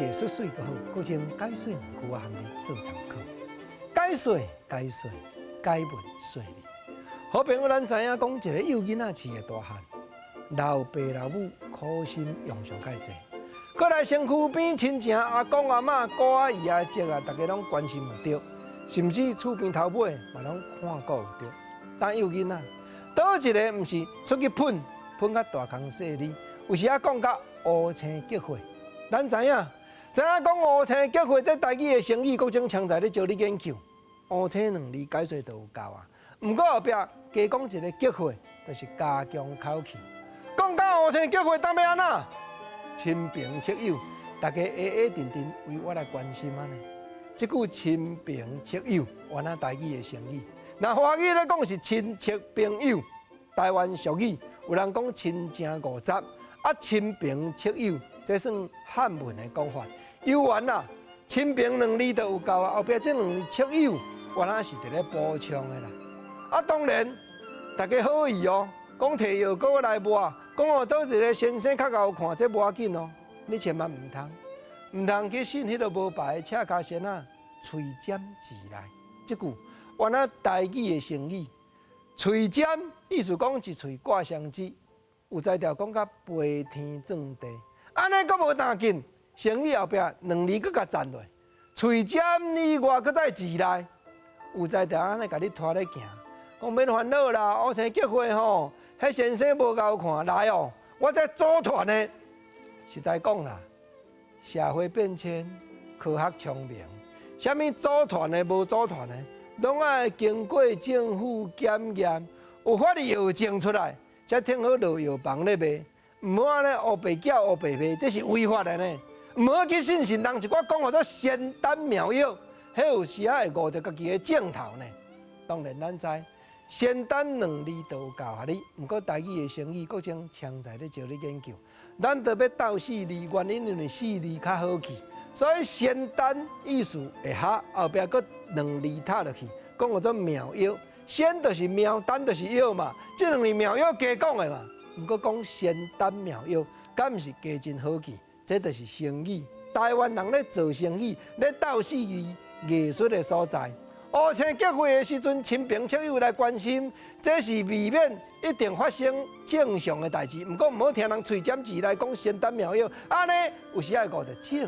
藝術媠閣好，閣將解說兩句仔含你做參考。解說解說解文說理。好朋友，咱知影講一個幼囡仔飼的大漢，老爸老母苦心養上蓋濟，閣來身軀邊親情阿公阿嬤、姑仔姨仔叔啊，逐家攏關心有著，甚至厝邊頭尾嘛攏看顧有著。但幼囡仔，佗一个毋是出去噴噴甲大空細膩，有時仔講甲烏青激血。咱知影，知影講烏青激血，這台語的成語，閣種槍在咧招你研究。烏青兩字解說就有夠啊。毋過後壁加講一个激血，就是加強口氣。講到烏青激血，當欲按怎？親朋戚友，逐家下下陣陣為我來關心按呢。這句親朋戚友，原來台語的成語。若華語咧講是親戚朋友，台灣俗語有人講親情五十，啊親朋戚友，這算漢文的講法。猶原啦，親朋兩字就有夠啊，後壁這兩字戚友，原來是佇咧補充的啦。啊，當然，逐家好意哦，講提藥膏來抹，講哦，佗一个先生較𠢕看，這無要緊哦，你千萬毋通，毋通去信彼个無牌的赤跤仙仔，喙尖舌利。這句原來台語的成語，喙尖意思講一喙掛雙舌，有才調講甲飛天撞地，按呢閣無當緊，成語後壁兩字閣共摠落，喙尖以外閣再舌利，有才調按呢共你拖咧行。講免煩惱啦，烏青激血吼，彼先生無𠢕看來哦，我這組團的，實在講啦，社會變遷，科學聰明，啥物組團的無組團的，攏愛經過政府檢驗，有法律藥證出來，才停好落藥房咧賣，毋好按呢烏白叫烏白賣，這是違法的呢。毋好去信信人一寡講號做仙丹妙藥，彼有時仔會誤著家己的症頭呢。當然咱知。仙丹兩字都有教予你，毋過台語的成語閣種槍在咧招你研究。咱著欲鬥四字，原因因為四字較好記，所以仙丹意思會合，後壁閣兩字拆落去，講號做妙藥。仙就是妙，丹就是藥嘛，這兩字妙藥加講的嘛。毋過講仙丹妙藥，敢毋是加真好記？這就是成語。台灣人咧做成語，咧鬥四字藝術的所在。烏青激血的時陣，親朋戚友來關心，這是未免一定發生正常的代誌。毋過毋好聽人喙尖舌利講仙丹妙藥，按呢有時會誤著症頭。